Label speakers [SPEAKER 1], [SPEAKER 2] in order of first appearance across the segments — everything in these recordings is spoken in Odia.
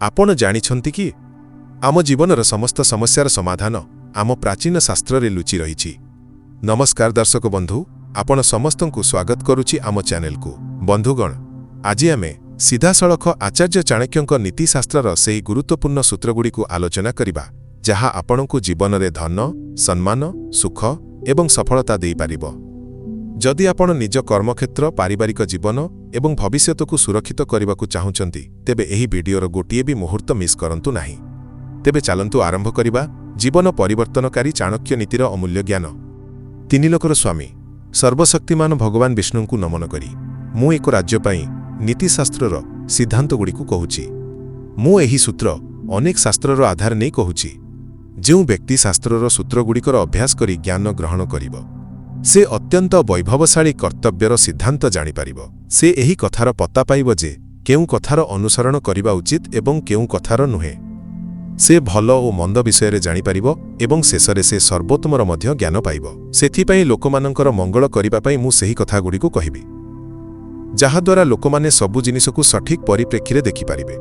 [SPEAKER 1] ଆପଣ ଜାଣିଛନ୍ତି କି, ଆମ ଜୀବନର ସମସ୍ତ ସମସ୍ୟାର ସମାଧାନ ଆମ ପ୍ରାଚୀନ ଶାସ୍ତ୍ରରେ ଲୁଚି ରହିଛି। ନମସ୍କାର ଦର୍ଶକ ବନ୍ଧୁ, ଆପଣ ସମସ୍ତଙ୍କୁ ସ୍ୱାଗତ କରୁଛି ଆମ ଚ୍ୟାନେଲକୁ। ବନ୍ଧୁଗଣ, ଆଜି ଆମେ ସିଧାସଳଖ ଆଚାର୍ଯ୍ୟ ଚାଣକ୍ୟଙ୍କ ନୀତିଶାସ୍ତ୍ରର ସେହି ଗୁରୁତ୍ୱପୂର୍ଣ୍ଣ ସୂତ୍ରଗୁଡ଼ିକୁ ଆଲୋଚନା କରିବା, ଯାହା ଆପଣଙ୍କୁ ଜୀବନରେ ଧନ, ସମ୍ମାନ, ସୁଖ ଏବଂ ସଫଳତା ଦେଇପାରିବ। ଯଦି ଆପଣ ନିଜ କର୍ମକ୍ଷେତ୍ର, ପାରିବାରିକ ଜୀବନ ଏବଂ ଭବିଷ୍ୟତକୁ ସୁରକ୍ଷିତ କରିବାକୁ ଚାହୁଁଛନ୍ତି, ତେବେ ଏହି ଭିଡିଓର ଗୋଟିଏ ବି ମୁହୂର୍ତ୍ତ ମିସ୍ କରନ୍ତୁ ନାହିଁ। ତେବେ ଚାଲନ୍ତୁ ଆରମ୍ଭ କରିବା ଜୀବନ ପରିବର୍ତ୍ତନକାରୀ ଚାଣକ୍ୟ ନୀତିର ଅମୂଲ୍ୟ ଜ୍ଞାନ। ତିନିଲୋକର ସ୍ୱାମୀ ସର୍ବଶକ୍ତିମାନ ଭଗବାନ ବିଷ୍ଣୁଙ୍କୁ ନମନ କରି ମୁଁ ଏକ ରାଜ୍ୟ ପାଇଁ ନୀତିଶାସ୍ତ୍ରର ସିଦ୍ଧାନ୍ତଗୁଡ଼ିକୁ କହୁଛି। ମୁଁ ଏହି ସୂତ୍ର ଅନେକ ଶାସ୍ତ୍ରର ଆଧାର ନେଇ କହୁଛି। ଯେଉଁ ବ୍ୟକ୍ତି ଶାସ୍ତ୍ରର ସୂତ୍ରଗୁଡ଼ିକର ଅଭ୍ୟାସ କରି ଜ୍ଞାନ ଗ୍ରହଣ କରିବ, ସେ ଅତ୍ୟନ୍ତ ବୈଭବଶାଳୀ କର୍ତ୍ତବ୍ୟର ସିଦ୍ଧାନ୍ତ ଜାଣିପାରିବ। ସେ ଏହି କଥାର ପତ୍ତା ପାଇବ ଯେ କେଉଁ କଥାର ଅନୁସରଣ କରିବା ଉଚିତ ଏବଂ କେଉଁ କଥାର ନୁହେଁ। ସେ ଭଲ ଓ ମନ୍ଦ ବିଷୟରେ ଜାଣିପାରିବ ଏବଂ ଶେଷରେ ସେ ସର୍ବୋତ୍ତମର ମଧ୍ୟ ଜ୍ଞାନ ପାଇବ। ସେଥିପାଇଁ ଲୋକମାନଙ୍କର ମଙ୍ଗଳ କରିବା ପାଇଁ ମୁଁ ସେହି କଥାଗୁଡ଼ିକୁ କହିବି, ଯାହାଦ୍ୱାରା ଲୋକମାନେ ସବୁ ଜିନିଷକୁ ସଠିକ୍ ପରିପ୍ରେକ୍ଷୀରେ ଦେଖିପାରିବେ।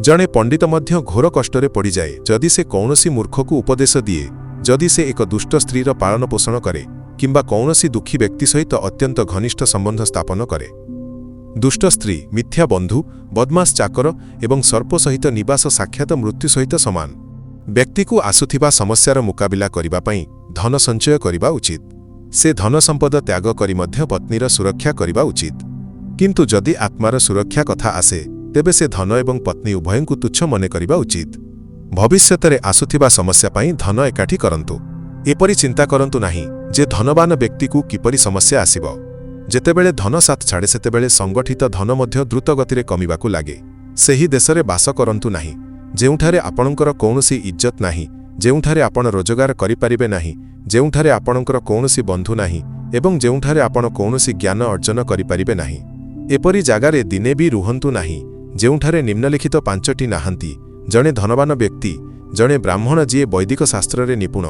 [SPEAKER 1] ଜଣେ ପଣ୍ଡିତ ମଧ୍ୟ ଘୋର କଷ୍ଟରେ ପଡ଼ିଯାଏ, ଯଦି ସେ କୌଣସି ମୂର୍ଖକୁ ଉପଦେଶ ଦିଏ, ଯଦି ସେ ଏକ ଦୁଷ୍ଟ ସ୍ତ୍ରୀର ପାଳନ ପୋଷଣ କରେ କିମ୍ବା କୌଣସି ଦୁଃଖୀ ବ୍ୟକ୍ତି ସହିତ ଅତ୍ୟନ୍ତ ଘନିଷ୍ଠ ସମ୍ବନ୍ଧ ସ୍ଥାପନ କରେ। ଦୁଷ୍ଟ ସ୍ତ୍ରୀ, ମିଥ୍ୟା ବନ୍ଧୁ, ବଦମାସ ଚାକର ଏବଂ ସର୍ପ ସହିତ ନିବାସ ସାକ୍ଷାତ ମୃତ୍ୟୁ ସହିତ ସମାନ। ବ୍ୟକ୍ତିକୁ ଆସୁଥିବା ସମସ୍ୟାର ମୁକାବିଲା କରିବା ପାଇଁ ଧନ ସଞ୍ଚୟ କରିବା ଉଚିତ। ସେ ଧନ ସମ୍ପଦ ତ୍ୟାଗ କରି ମଧ୍ୟ ପତ୍ନୀର ସୁରକ୍ଷା କରିବା ଉଚିତ। କିନ୍ତୁ ଯଦି ଆତ୍ମାର ସୁରକ୍ଷା କଥା ଆସେ, ତେବେ ସେ ଧନ ଏବଂ ପତ୍ନୀ ଉଭୟଙ୍କୁ ତୁଚ୍ଛ ମନେ କରିବା ଉଚିତ। ଭବିଷ୍ୟତରେ ଆସୁଥିବା ସମସ୍ୟା ପାଇଁ ଧନ ଏକାଠି କରନ୍ତୁ। ଏପରି ଚିନ୍ତା କରନ୍ତୁ ନାହିଁ ଯେ ଧନବାନ ବ୍ୟକ୍ତିକୁ କିପରି ସମସ୍ୟା ଆସିବ। ଯେତେବେଳେ ଧନ ସାଥ ଛାଡ଼େ, ସେତେବେଳେ ସଂଗଠିତ ଧନ ମଧ୍ୟ ଦ୍ରୁତ ଗତିରେ କମିବାକୁ ଲାଗେ। ସେହି ଦେଶରେ ବାସ କରନ୍ତୁ ନାହିଁ, ଯେଉଁଠାରେ ଆପଣଙ୍କର କୌଣସି ଇଜ୍ଜତ ନାହିଁ, ଯେଉଁଠାରେ ଆପଣ ରୋଜଗାର କରିପାରିବେ ନାହିଁ, ଯେଉଁଠାରେ ଆପଣଙ୍କର କୌଣସି ବନ୍ଧୁ ନାହିଁ ଏବଂ ଯେଉଁଠାରେ ଆପଣ କୌଣସି ଜ୍ଞାନ ଅର୍ଜନ କରିପାରିବେ ନାହିଁ। ଏପରି ଜାଗାରେ ଦିନେ ବି ରୁହନ୍ତୁ ନାହିଁ, ଯେଉଁଠାରେ ନିମ୍ନଲିଖିତ ପାଞ୍ଚଟି ନାହାନ୍ତି: ଜଣେ ଧନବାନ ବ୍ୟକ୍ତି, ଜଣେ ବ୍ରାହ୍ମଣ ଯିଏ ବୈଦିକ ଶାସ୍ତ୍ରରେ ନିପୁଣ,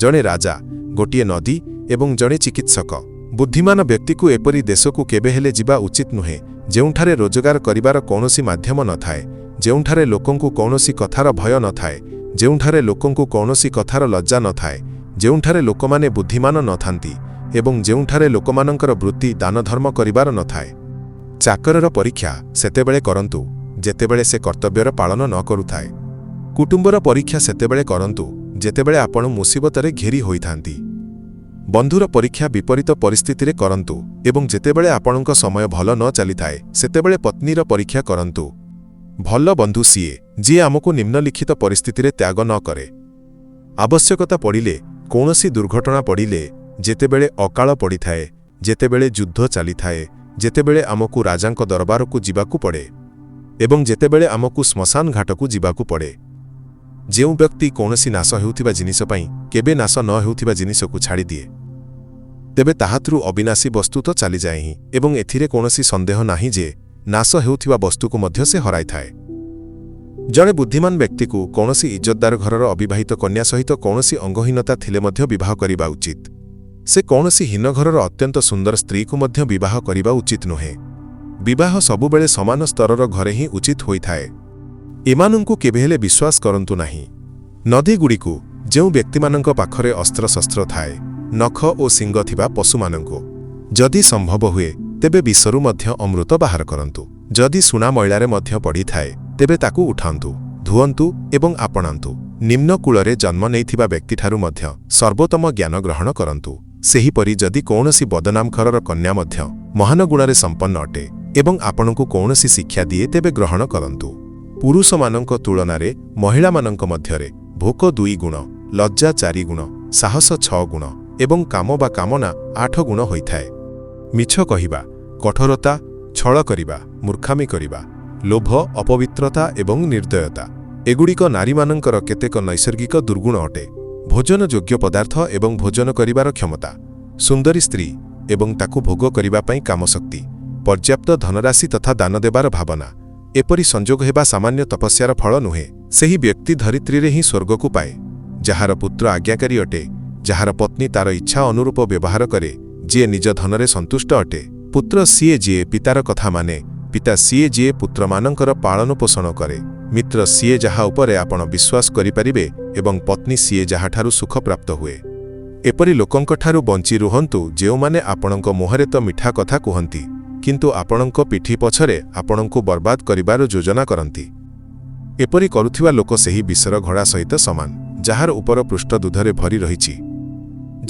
[SPEAKER 1] ଜଣେ ରାଜା, ଗୋଟିଏ ନଦୀ ଏବଂ ଜଣେ ଚିକିତ୍ସକ। ବୁଦ୍ଧିମାନ ବ୍ୟକ୍ତିକୁ ଏପରି ଦେଶକୁ କେବେ ହେଲେ ଯିବା ଉଚିତ ନୁହେଁ, ଯେଉଁଠାରେ ରୋଜଗାର କରିବାର କୌଣସି ମାଧ୍ୟମ ନଥାଏ, ଯେଉଁଠାରେ ଲୋକଙ୍କୁ କୌଣସି କଥାର ଭୟ ନଥାଏ, ଯେଉଁଠାରେ ଲୋକଙ୍କୁ କୌଣସି କଥାର ଲଜ୍ଜା ନଥାଏ, ଯେଉଁଠାରେ ଲୋକମାନେ ବୁଦ୍ଧିମାନ ନଥାନ୍ତି ଏବଂ ଯେଉଁଠାରେ ଲୋକମାନଙ୍କର ବୃତ୍ତି ଦାନ ଧର୍ମ କରିବାର ନଥାଏ। ଚାକରର ପରୀକ୍ଷା ସେତେବେଳେ କରନ୍ତୁ, ଯେତେବେଳେ ସେ କର୍ତ୍ତବ୍ୟର ପାଳନ ନ କରୁଥାଏ। କୁଟୁମ୍ବର ପରୀକ୍ଷା ସେତେବେଳେ କରନ୍ତୁ, ଯେତେବେଳେ ଆପଣ ମୁସିବତରେ ଘେରି ହୋଇଥାନ୍ତି। ବନ୍ଧୁର ପରୀକ୍ଷା ବିପରୀତ ପରିସ୍ଥିତିରେ କରନ୍ତୁ ଏବଂ ଯେତେବେଳେ ଆପଣଙ୍କ ସମୟ ଭଲ ନ ଚାଲିଥାଏ, ସେତେବେଳେ ପତ୍ନୀର ପରୀକ୍ଷା କରନ୍ତୁ। ଭଲ ବନ୍ଧୁ ସିଏ, ଯିଏ ଆମକୁ ନିମ୍ନଲିଖିତ ପରିସ୍ଥିତିରେ ତ୍ୟାଗ ନ କରେ: ଆବଶ୍ୟକତା ପଡ଼ିଲେ, କୌଣସି ଦୁର୍ଘଟଣା ପଡ଼ିଲେ, ଯେତେବେଳେ ଅକାଳ ପଡ଼ିଥାଏ, ଯେତେବେଳେ ଯୁଦ୍ଧ ଚାଲିଥାଏ, ଯେତେବେଳେ ଆମକୁ ରାଜାଙ୍କ ଦରବାରକୁ ଯିବାକୁ ପଡ଼େ ଏବଂ ଯେତେବେଳେ ଆମକୁ ଶ୍ମଶାନ ଘାଟକୁ ଯିବାକୁ ପଡ଼େ। ଯେଉଁ ବ୍ୟକ୍ତି କୌଣସି ନାଶ ହେଉଥିବା ଜିନିଷ ପାଇଁ କେବେ ନାଶ ନ ହେଉଥିବା ଜିନିଷକୁ ଛାଡ଼ିଦିଏ, ତେବେ ତାହାଥିରୁ ଅବିନାଶୀ ବସ୍ତୁ ତ ଚାଲିଯାଏ ହିଁ ଏବଂ ଏଥିରେ କୌଣସି ସନ୍ଦେହ ନାହିଁ ଯେ ନାଶ ହେଉଥିବା ବସ୍ତୁକୁ ମଧ୍ୟ ସେ ହରାଇଥାଏ। ଜଣେ ବୁଦ୍ଧିମାନ ବ୍ୟକ୍ତିକୁ କୌଣସି ଇଜ୍ଜତଦାର ଘରର ଅବିବାହିତ କନ୍ୟା ସହିତ କୌଣସି ଅଙ୍ଗହୀନତା ଥିଲେ ମଧ୍ୟ ବିବାହ କରିବା ଉଚିତ। ସେ କୌଣସି ହୀନ ଘରର ଅତ୍ୟନ୍ତ ସୁନ୍ଦର ସ୍ତ୍ରୀକୁ ମଧ୍ୟ ବିବାହ କରିବା ଉଚିତ ନୁହେଁ। ବିବାହ ସବୁବେଳେ ସମାନ ସ୍ତରର ଘରେ ହିଁ ଉଚିତ ହୋଇଥାଏ। ଏମାନଙ୍କୁ କେବେ ହେଲେ ବିଶ୍ୱାସ କରନ୍ତୁ ନାହିଁ: ନଦୀଗୁଡ଼ିକୁ, ଯେଉଁ ବ୍ୟକ୍ତିମାନଙ୍କ ପାଖରେ ଅସ୍ତ୍ରଶସ୍ତ୍ର ଥାଏ, ନଖ ଓ ଶିଙ୍ଗ ଥିବା ପଶୁମାନଙ୍କୁ। ଯଦି ସମ୍ଭବ ହୁଏ, ତେବେ ବିଷରୁ ମଧ୍ୟ ଅମୃତ ବାହାର କରନ୍ତୁ। ଯଦି ସୁନା ମଇଳାରେ ମଧ୍ୟ ପଡ଼ିଥାଏ, ତେବେ ତାକୁ ଉଠାନ୍ତୁ, ଧୁଅନ୍ତୁ ଏବଂ ଆପଣାନ୍ତୁ। ନିମ୍ନ କୂଳରେ ଜନ୍ମ ନେଇଥିବା ବ୍ୟକ୍ତିଠାରୁ ମଧ୍ୟ ସର୍ବୋତ୍ତମ ଜ୍ଞାନ ଗ୍ରହଣ କରନ୍ତୁ। ସେହିପରି ଯଦି କୌଣସି ବଦନାମ ଘରର କନ୍ୟା ମଧ୍ୟ ମହାନ ଗୁଣରେ ସମ୍ପନ୍ନ ଅଟେ ଏବଂ ଆପଣଙ୍କୁ କୌଣସି ଶିକ୍ଷା ଦିଏ, ତେବେ ଗ୍ରହଣ କରନ୍ତୁ। ପୁରୁଷମାନଙ୍କ ତୁଳନାରେ ମହିଳାମାନଙ୍କ ମଧ୍ୟରେ ଭୋକ 2 ଗୁଣ, ଲଜ୍ଜା 4 ଗୁଣ, ସାହସ 6 ଗୁଣ ଏବଂ କାମ ବା କାମନା 8 ଗୁଣ ହୋଇଥାଏ। ମିଛ କହିବା, କଠୋରତା, ଛଳ କରିବା, ମୂର୍ଖାମି କରିବା, ଲୋଭ, ଅପବିତ୍ରତା ଏବଂ ନିର୍ଦ୍ଦୟତା, ଏଗୁଡ଼ିକ ନାରୀମାନଙ୍କର କେତେକ ନୈସର୍ଗିକ ଦୁର୍ଗୁଣ ଅଟେ। ଭୋଜନ ଯୋଗ୍ୟ ପଦାର୍ଥ ଏବଂ ଭୋଜନ କରିବାର କ୍ଷମତା, ସୁନ୍ଦରୀ ସ୍ତ୍ରୀ ଏବଂ ତାକୁ ଭୋଗ କରିବା ପାଇଁ କାମଶକ୍ତି, ପର୍ଯ୍ୟାପ୍ତ ଧନରାଶି ତଥା ଦାନ ଦେବାର ଭାବନା, ଏପରି ସଂଯୋଗ ହେବା ସାମାନ୍ୟ ତପସ୍ୟାର ଫଳ ନୁହେଁ। ସେହି ବ୍ୟକ୍ତି ଧରିତ୍ରୀରେ ହିଁ ସ୍ୱର୍ଗକୁ ପାଏ, ଯାହାର ପୁତ୍ର ଆଜ୍ଞାକାରୀ ଅଟେ, ଯାହାର ପତ୍ନୀ ତାର ଇଚ୍ଛା ଅନୁରୂପ ବ୍ୟବହାର କରେ, ଯିଏ ନିଜ ଧନରେ ସନ୍ତୁଷ୍ଟ ଅଟେ। ପୁତ୍ର ସିଏ, ଯିଏ ପିତାର କଥା ମାନେ। ପିତା ସିଏ ଯିଏ ପୁତ୍ରମାନଙ୍କର ପାଳନ ପୋଷଣ କରେ। ମିତ୍ର ସିଏ ଯାହା ଉପରେ ଆପଣ ବିଶ୍ୱାସ କରିପାରିବେ ଏବଂ ପତ୍ନୀ ସିଏ ଯାହାଠାରୁ ସୁଖ ପ୍ରାପ୍ତ ହୁଏ। ଏପରି ଲୋକଙ୍କଠାରୁ ବଞ୍ଚି ରୁହନ୍ତୁ ଯେଉଁମାନେ ଆପଣଙ୍କ ମୁହଁରେ ତ ମିଠା କଥା କୁହନ୍ତି, କିନ୍ତୁ ଆପଣଙ୍କ ପିଠି ପଛରେ ଆପଣଙ୍କୁ ବର୍ବାଦ କରିବାର ଯୋଜନା କରନ୍ତି। ଏପରି କରୁଥିବା ଲୋକ ସେହି ବିଷର ଘୋଡ଼ା ସହିତ ସମାନ, ଯାହାର ଉପର ପୃଷ୍ଠ ଦୁଧରେ ଭରି ରହିଛି।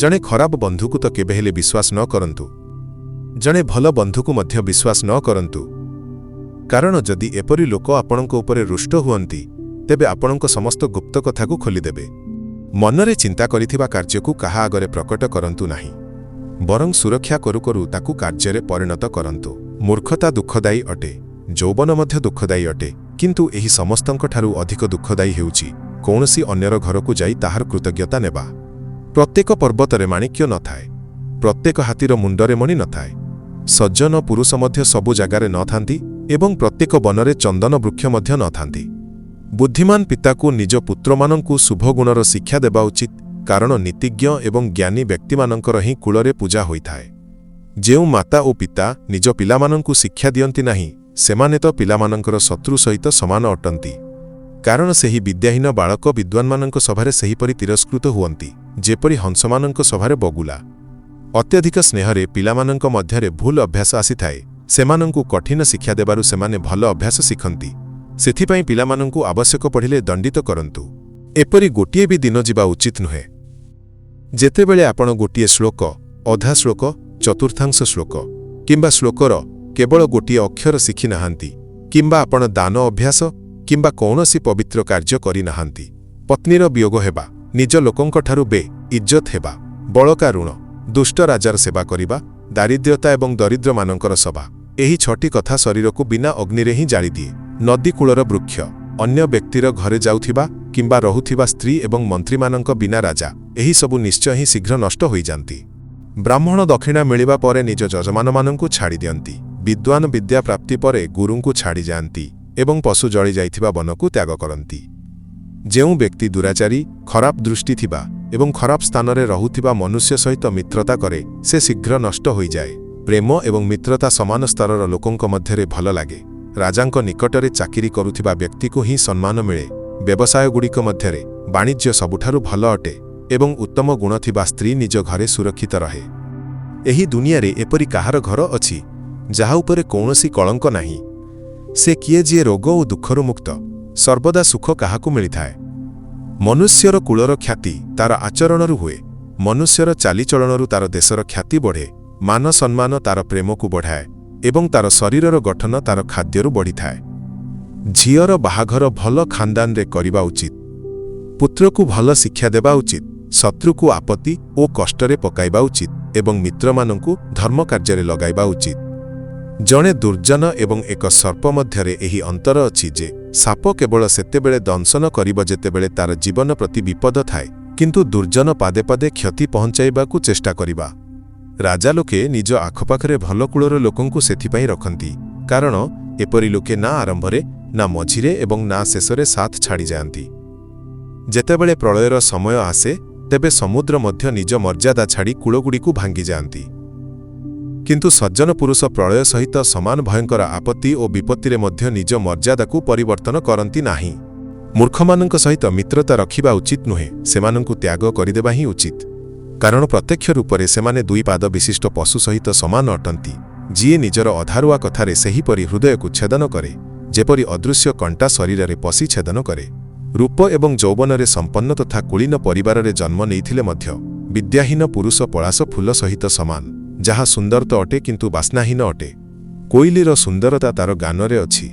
[SPEAKER 1] ଜଣେ ଖରାପ ବନ୍ଧୁକୁ ତ କେବେ ହେଲେ ବିଶ୍ୱାସ ନ କରନ୍ତୁ। ଜଣେ ଭଲ ବନ୍ଧୁକୁ ମଧ୍ୟ ବିଶ୍ୱାସ ନ କରନ୍ତୁ, କାରଣ ଯଦି ଏପରି ଲୋକ ଆପଣଙ୍କ ଉପରେ ରୁଷ୍ଟ ହୁଅନ୍ତି, ତେବେ ଆପଣଙ୍କ ସମସ୍ତ ଗୁପ୍ତ କଥାକୁ ଖୋଲିଦେବେ। ମନରେ ଚିନ୍ତା କରିଥିବା କାର୍ଯ୍ୟକୁ କାହା ଆଗରେ ପ୍ରକଟ କରନ୍ତୁ ନାହିଁ, ବରଂ ସୁରକ୍ଷା କରୁ କରୁ ତାକୁ କାର୍ଯ୍ୟରେ ପରିଣତ କରନ୍ତୁ। ମୂର୍ଖତା ଦୁଃଖଦାୟୀ ଅଟେ, ଯୌବନ ମଧ୍ୟ ଦୁଃଖଦାୟୀ ଅଟେ, କିନ୍ତୁ ଏହି ସମସ୍ତଙ୍କଠାରୁ ଅଧିକ ଦୁଃଖଦାୟୀ ହେଉଛି କୌଣସି ଅନ୍ୟର ଘରକୁ ଯାଇ ତାହାର କୃତଜ୍ଞତା ନେବା। ପ୍ରତ୍ୟେକ ପର୍ବତରେ ମାଣିକ୍ୟ ନଥାଏ, ପ୍ରତ୍ୟେକ ହାତୀର ମୁଣ୍ଡରେ ମଣି ନଥାଏ, ସଜ୍ଜନ ପୁରୁଷ ମଧ୍ୟ ସବୁ ଜାଗାରେ ନଥାନ୍ତି ଏବଂ ପ୍ରତ୍ୟେକ ବନରେ ଚନ୍ଦନ ବୃକ୍ଷ ମଧ୍ୟ ନଥାନ୍ତି। ବୁଦ୍ଧିମାନ ପିତାକୁ ନିଜ ପୁତ୍ରମାନଙ୍କୁ ଶୁଭଗୁଣର ଶିକ୍ଷା ଦେବା ଉଚିତ, କାରଣ ନୀତିଜ୍ଞ ଏବଂ ଜ୍ଞାନୀ ବ୍ୟକ୍ତିମାନଙ୍କର ହିଁ କୂଳରେ ପୂଜା ହୋଇଥାଏ। ଯେଉଁ ମାତା ଓ ପିତା ନିଜ ପିଲାମାନଙ୍କୁ ଶିକ୍ଷା ଦିଅନ୍ତି ନାହିଁ, ସେମାନେ ତ ପିଲାମାନଙ୍କର ଶତ୍ରୁ ସହିତ ସମାନ ଅଟନ୍ତି। କାରଣ ସେହି ବିଦ୍ୟାହୀନ ବାଳକ ବିଦ୍ୱାନମାନଙ୍କ ସଭାରେ ସେହିପରି ତିରସ୍କୃତ ହୁଅନ୍ତି, ଯେପରି ହଂସମାନଙ୍କ ସଭାରେ ବଗୁଲା। ଅତ୍ୟଧିକ ସ୍ନେହରେ ପିଲାମାନଙ୍କ ମଧ୍ୟରେ ଭୁଲ ଅଭ୍ୟାସ ଆସିଥାଏ। ସେମାନଙ୍କୁ କଠିନ ଶିକ୍ଷା ଦେବାରୁ ସେମାନେ ଭଲ ଅଭ୍ୟାସ ଶିଖନ୍ତି। ସେଥିପାଇଁ ପିଲାମାନଙ୍କୁ ଆବଶ୍ୟକ ପଡ଼ିଲେ ଦଣ୍ଡିତ କରନ୍ତୁ। ଏପରି ଗୋଟିଏ ବି ଦିନ ଯିବା ଉଚିତ ନୁହେଁ, ଯେତେବେଳେ ଆପଣ ଗୋଟିଏ ଶ୍ଲୋକ, ଅଧା ଶ୍ଲୋକ, ଚତୁର୍ଥାଂଶ ଶ୍ଲୋକ କିମ୍ବା ଶ୍ଲୋକର କେବଳ ଗୋଟିଏ ଅକ୍ଷର ଶିଖିନାହାନ୍ତି କିମ୍ବା ଆପଣ ଦାନ ଅଭ୍ୟାସ କିମ୍ବା କୌଣସି ପବିତ୍ର କାର୍ଯ୍ୟ କରିନାହାନ୍ତି। ପତ୍ନୀର ବିୟୋଗ ହେବା, ନିଜ ଲୋକଙ୍କଠାରୁ ବେ ଇଜ୍ଜତ ହେବା, ବଳକା ଋଣ, ଦୁଷ୍ଟ ରାଜାର ସେବା କରିବା, ଦାରିଦ୍ର୍ୟତା ଏବଂ ଦରିଦ୍ରମାନଙ୍କର ସଭା, ଏହି ଛଟି କଥା ଶରୀରକୁ ବିନା ଅଗ୍ନିରେ ହିଁ ଜାଳିଦିଏ। ନଦୀ କୂଳର ବୃକ୍ଷ, ଅନ୍ୟ ବ୍ୟକ୍ତିର ଘରେ ଯାଉଥିବା କିମ୍ବା ରହୁଥିବା ସ୍ତ୍ରୀ ଏବଂ ମନ୍ତ୍ରୀମାନଙ୍କ ବିନା ରାଜା, ଏହିସବୁ ନିଶ୍ଚୟ ହିଁ ଶୀଘ୍ର ନଷ୍ଟ ହୋଇଯାନ୍ତି। ବ୍ରାହ୍ମଣ ଦକ୍ଷିଣା ମିଳିବା ପରେ ନିଜ ଯଜମାନମାନଙ୍କୁ ଛାଡ଼ିଦିଅନ୍ତି। ବିଦ୍ୱାନ ବିଦ୍ୟା ପ୍ରାପ୍ତି ପରେ ଗୁରୁଙ୍କୁ ଛାଡ଼ିଯାଆନ୍ତି ଏବଂ ପଶୁ ଜଳିଯାଇଥିବା ବନକୁ ତ୍ୟାଗ କରନ୍ତି। ଯେଉଁ ବ୍ୟକ୍ତି ଦୁରାଚାରୀ, ଖରାପ ଦୃଷ୍ଟି ଥିବା ଏବଂ ଖରାପ ସ୍ଥାନରେ ରହୁଥିବା ମନୁଷ୍ୟ ସହିତ ମିତ୍ରତା କରେ, ସେ ଶୀଘ୍ର ନଷ୍ଟ ହୋଇଯାଏ। ପ୍ରେମ ଏବଂ ମିତ୍ରତା ସମାନ ସ୍ତରର ଲୋକଙ୍କ ମଧ୍ୟରେ ଭଲ ଲାଗେ। ରାଜାଙ୍କ ନିକଟରେ ଚାକିରି କରୁଥିବା ବ୍ୟକ୍ତିକୁ ହିଁ ସମ୍ମାନ ମିଳେ। ବ୍ୟବସାୟଗୁଡ଼ିକ ମଧ୍ୟରେ ବାଣିଜ୍ୟ ସବୁଠାରୁ ଭଲ ଅଟେ ଏବଂ ଉତ୍ତମ ଗୁଣ ଥିବା ସ୍ତ୍ରୀ ନିଜ ଘରେ ସୁରକ୍ଷିତ ରହେ। ଏହି ଦୁନିଆରେ ଏପରି କାହାର ଘର ଅଛି, ଯାହା ଉପରେ କୌଣସି କଳଙ୍କ ନାହିଁ? ସେ କିଏ ଯିଏ ରୋଗ ଓ ଦୁଃଖରୁ ମୁକ୍ତ? ସର୍ବଦା ସୁଖ କାହାକୁ ମିଳିଥାଏ? ମନୁଷ୍ୟର କୂଳର ଖ୍ୟାତି ତାର ଆଚରଣରୁ ହୁଏ। ମନୁଷ୍ୟର ଚାଲିଚଳଣରୁ ତାର ଦେଶର ଖ୍ୟାତି ବଢ଼େ। ମାନ ସମ୍ମାନ ତାର ପ୍ରେମକୁ ବଢ଼ାଏ ଏବଂ ତାର ଶରୀରର ଗଠନ ତାର ଖାଦ୍ୟରୁ ବଢ଼ିଥାଏ। ଝିଅର ବାହାଘର ଭଲ ଖାନଦାନରେ କରିବା ଉଚିତ। ପୁତ୍ରକୁ ଭଲ ଶିକ୍ଷା ଦେବା ଉଚିତ। ଶତ୍ରୁକୁ ଆପତ୍ତି ଓ କଷ୍ଟରେ ପକାଇବା ଉଚିତ ଏବଂ ମିତ୍ରମାନଙ୍କୁ ଧର୍ମ କାର୍ଯ୍ୟରେ ଲଗାଇବା ଉଚିତ। ଜଣେ ଦୁର୍ଜନ ଏବଂ ଏକ ସର୍ପ ମଧ୍ୟରେ ଏହି ଅନ୍ତର ଅଛି ଯେ ସାପ କେବଳ ସେତେବେଳେ ଦଂଶନ କରିବ ଯେତେବେଳେ ତାର ଜୀବନ ପ୍ରତି ବିପଦ ଥାଏ, କିନ୍ତୁ ଦୁର୍ଜନ ପାଦେ ପାଦେ କ୍ଷତି ପହଞ୍ଚାଇବାକୁ ଚେଷ୍ଟା କରିବା। ରାଜା ଲୋକେ ନିଜ ଆଖପାଖରେ ଭଲ କୂଳର ଲୋକଙ୍କୁ ସେଥିପାଇଁ ରଖନ୍ତି, କାରଣ ଏପରି ଲୋକେ ନା ଆରମ୍ଭରେ, ନା ମଝିରେ ଏବଂ ନା ଶେଷରେ ସାଥ ଛାଡ଼ିଯାଆନ୍ତି। ଯେତେବେଳେ ପ୍ରଳୟର ସମୟ ଆସେ, ତେବେ ସମୁଦ୍ର ମଧ୍ୟ ନିଜ ମର୍ଯ୍ୟାଦା ଛାଡ଼ି କୂଳଗୁଡ଼ିକୁ ଭାଙ୍ଗିଯାଆନ୍ତି। କିନ୍ତୁ ସଜ୍ଜନ ପୁରୁଷ ପ୍ରଳୟ ସହିତ ସମାନ ଭୟଙ୍କର ଆପତ୍ତି ଓ ବିପତ୍ତିରେ ମଧ୍ୟ ନିଜ ମର୍ଯ୍ୟାଦାକୁ ପରିବର୍ତ୍ତନ କରନ୍ତି ନାହିଁ। ମୂର୍ଖମାନଙ୍କ ସହିତ ମିତ୍ରତା ରଖିବା ଉଚିତ ନୁହେଁ, ସେମାନଙ୍କୁ ତ୍ୟାଗ କରିଦେବା ହିଁ ଉଚିତ। କାରଣ ପ୍ରତ୍ୟକ୍ଷ ରୂପରେ ସେମାନେ ଦୁଇ ପାଦ ବିଶିଷ୍ଟ ପଶୁ ସହିତ ସମାନ ଅଟନ୍ତି, ଯିଏ ନିଜର ଅଧାରୁଆ କଥାରେ ସେହିପରି ହୃଦୟକୁ ଛେଦନ କରେ, ଯେପରି ଅଦୃଶ୍ୟ କଣ୍ଟା ଶରୀରରେ ପଶି ଛେଦନ କରେ। ରୂପ ଏବଂ ଯୌବନରେ ସମ୍ପନ୍ନ ତଥା କୁଳୀନ ପରିବାରରେ ଜନ୍ମ ନେଇଥିଲେ ମଧ୍ୟ ବିଦ୍ୟାହୀନ ପୁରୁଷ ପଳାଶ ଫୁଲ ସହିତ ସମାନ, ଯାହା ସୁନ୍ଦର ତ ଅଟେ କିନ୍ତୁ ବାସ୍ନାହୀନ ଅଟେ। କୋଇଲିର ସୁନ୍ଦରତା ତାର ଗାନରେ ଅଛି।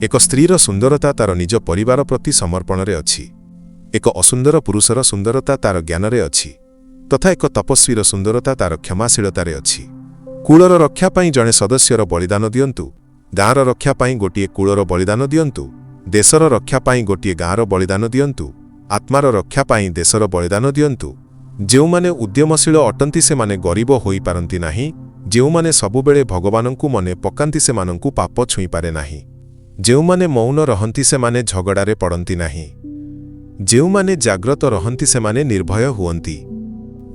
[SPEAKER 1] ଏକ ସ୍ତ୍ରୀର ସୁନ୍ଦରତା ତାର ନିଜ ପରିବାର ପ୍ରତି ସମର୍ପଣରେ ଅଛି। ଏକ ଅସୁନ୍ଦର ପୁରୁଷର ସୁନ୍ଦରତା ତାର ଜ୍ଞାନରେ ଅଛି ତଥା ଏକ ତପସ୍ୱୀର ସୁନ୍ଦରତା ତାର କ୍ଷମାଶୀଳତାରେ ଅଛି। କୂଳର ରକ୍ଷା ପାଇଁ ଜଣେ ସଦସ୍ୟର ବଳିଦାନ ଦିଅନ୍ତୁ, ଗାଁର ରକ୍ଷା ପାଇଁ ଗୋଟିଏ କୂଳର ବଳିଦାନ ଦିଅନ୍ତୁ, ଦେଶର ରକ୍ଷା ପାଇଁ ଗୋଟିଏ ଗାଁର ବଳିଦାନ ଦିଅନ୍ତୁ, ଆତ୍ମାର ରକ୍ଷା ପାଇଁ ଦେଶର ବଳିଦାନ ଦିଅନ୍ତୁ। ଯେଉଁମାନେ ଉଦ୍ୟମଶୀଳ ଅଟନ୍ତି ସେମାନେ ଗରିବ ହୋଇପାରନ୍ତି ନାହିଁ। ଯେଉଁମାନେ ସବୁବେଳେ ଭଗବାନଙ୍କୁ ମନେ ପକାନ୍ତି ସେମାନଙ୍କୁ ପାପ ଛୁଇଁପାରେ ନାହିଁ। ଯେଉଁମାନେ ମୌନ ରହନ୍ତି ସେମାନେ ଝଗଡ଼ାରେ ପଡ଼ନ୍ତି ନାହିଁ। ଯେଉଁମାନେ ଜାଗ୍ରତ ରହନ୍ତି ସେମାନେ ନିର୍ଭୟ ହୁଅନ୍ତି।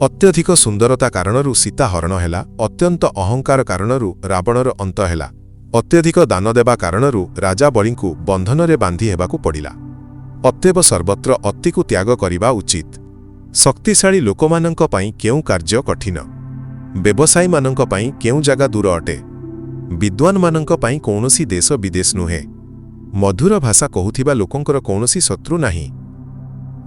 [SPEAKER 1] ଅତ୍ୟଧିକ ସୁନ୍ଦରତା କାରଣରୁ ସୀତା ହରଣ ହେଲା, ଅତ୍ୟନ୍ତ ଅହଙ୍କାର କାରଣରୁ ରାବଣର ଅନ୍ତ ହେଲା। ଅତ୍ୟଧିକ ଦାନ ଦେବା କାରଣରୁ ରାଜା ବଳିଙ୍କୁ ବନ୍ଧନରେ ବାନ୍ଧି ହେବାକୁ ପଡ଼ିଲା। ଅତେବ ସର୍ବତ୍ର ଅତିକୁ ତ୍ୟାଗ କରିବା ଉଚିତ। ଶକ୍ତିଶାଳୀ ଲୋକମାନଙ୍କ ପାଇଁ କେଉଁ କାର୍ଯ୍ୟ କଠିନ? ବ୍ୟବସାୟୀମାନଙ୍କ ପାଇଁ କେଉଁ ଜାଗା ଦୂର ଅଟେ? ବିଦ୍ୱାନମାନଙ୍କ ପାଇଁ କୌଣସି ଦେଶ ବିଦେଶ ନୁହେଁ। ମଧୁର ଭାଷା କହୁଥିବା ଲୋକଙ୍କର କୌଣସି ଶତ୍ରୁ ନାହିଁ।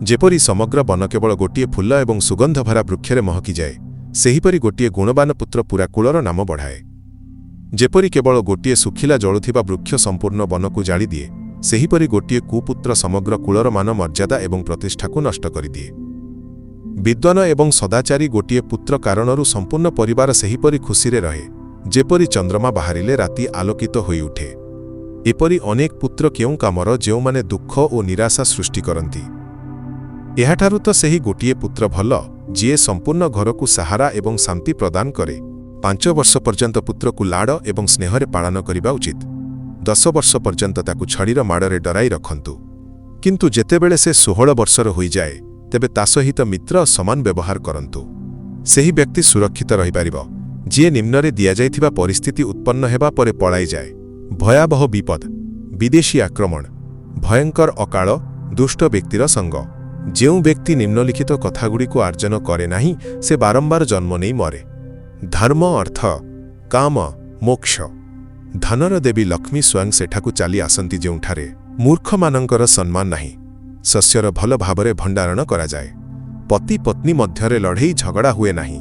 [SPEAKER 1] ଯେପରି ସମଗ୍ର ବନ କେବଳ ଗୋଟିଏ ଫୁଲ ଏବଂ ସୁଗନ୍ଧଭରା ବୃକ୍ଷରେ ମହକିଯାଏ, ସେହିପରି ଗୋଟିଏ ଗୁଣବାନ ପୁତ୍ର ପୁରା କୁଳର ନାମ ବଢ଼ାଏ। ଯେପରି କେବଳ ଗୋଟିଏ ଶୁଖିଲା ଜଳୁଥିବା ବୃକ୍ଷ ସମ୍ପୂର୍ଣ୍ଣ ବନକୁ ଜାଳିଦିଏ, ସେହିପରି ଗୋଟିଏ କୁପୁତ୍ର ସମଗ୍ର କୁଳର ମାନ, ମର୍ଯ୍ୟାଦା ଏବଂ ପ୍ରତିଷ୍ଠାକୁ ନଷ୍ଟ କରିଦିଏ। ବିଦ୍ୱାନ ଏବଂ ସଦାଚାରୀ ଗୋଟିଏ ପୁତ୍ର କାରଣରୁ ସମ୍ପୂର୍ଣ୍ଣ ପରିବାର ସେହିପରି ଖୁସିରେ ରହେ, ଯେପରି ଚନ୍ଦ୍ରମା ବାହାରିଲେ ରାତି ଆଲୋକିତ ହୋଇଉଠେ। ଏପରି ଅନେକ ପୁତ୍ର କେଉଁ କାମର, ଯେଉଁମାନେ ଦୁଃଖ ଓ ନିରାଶା ସୃଷ୍ଟି କରନ୍ତି? ଏହାଠାରୁ ତ ସେହି ଗୋଟିଏ ପୁତ୍ର ଭଲ, ଯିଏ ସମ୍ପୂର୍ଣ୍ଣ ଘରକୁ ସାହାରା ଏବଂ ଶାନ୍ତି ପ୍ରଦାନ କରେ। 5 ବର୍ଷ ପର୍ଯ୍ୟନ୍ତ ପୁତ୍ରକୁ ଲାଡ଼ ଏବଂ ସ୍ନେହରେ ପାଳନ କରିବା ଉଚିତ। 10 ବର୍ଷ ପର୍ଯ୍ୟନ୍ତ ତାକୁ ଛଡ଼ିର ମାଡ଼ରେ ଡରାଇ ରଖନ୍ତୁ। କିନ୍ତୁ ଯେତେବେଳେ ସେ 16 ବର୍ଷର ହୋଇଯାଏ, ତେବେ ତା ସହିତ ମିତ୍ର ସମାନ ବ୍ୟବହାର କରନ୍ତୁ। ସେହି ବ୍ୟକ୍ତି ସୁରକ୍ଷିତ ରହିପାରିବ, ଯିଏ ନିମ୍ନରେ ଦିଆଯାଇଥିବା ପରିସ୍ଥିତି ଉତ୍ପନ୍ନ ହେବା ପରେ ପଳାଇଯାଏ: ଭୟାବହ ବିପଦ, ବିଦେଶୀ ଆକ୍ରମଣ, ଭୟଙ୍କର ଅକାଳ, ଦୁଷ୍ଟ ବ୍ୟକ୍ତିର ସଙ୍ଗ। ଯେଉଁ ବ୍ୟକ୍ତି ନିମ୍ନଲିଖିତ କଥାଗୁଡ଼ିକୁ ଆର୍ଜନ କରେ ନାହିଁ, ସେ ବାରମ୍ବାର ଜନ୍ମ ନେଇ ମରେ। ଧର୍ମ, ଅର୍ଥ, କାମ, ମୋକ୍ଷ। ଧନର ଦେବୀ ଲକ୍ଷ୍ମୀ ସ୍ୱୟଂ ସେଠାକୁ ଚାଲି ଆସନ୍ତି, ଯେଉଁଠାରେ ମୂର୍ଖମାନଙ୍କର ସମ୍ମାନ ନାହିଁ। ଶସ୍ୟର ଭଲ ଭାବରେ ଭଣ୍ଡାରଣ କରାଯାଏ। ପତି ପତ୍ନୀ ମଧ୍ୟରେ ଲଢ଼େଇ ଝଗଡ଼ା ହୁଏ ନାହିଁ।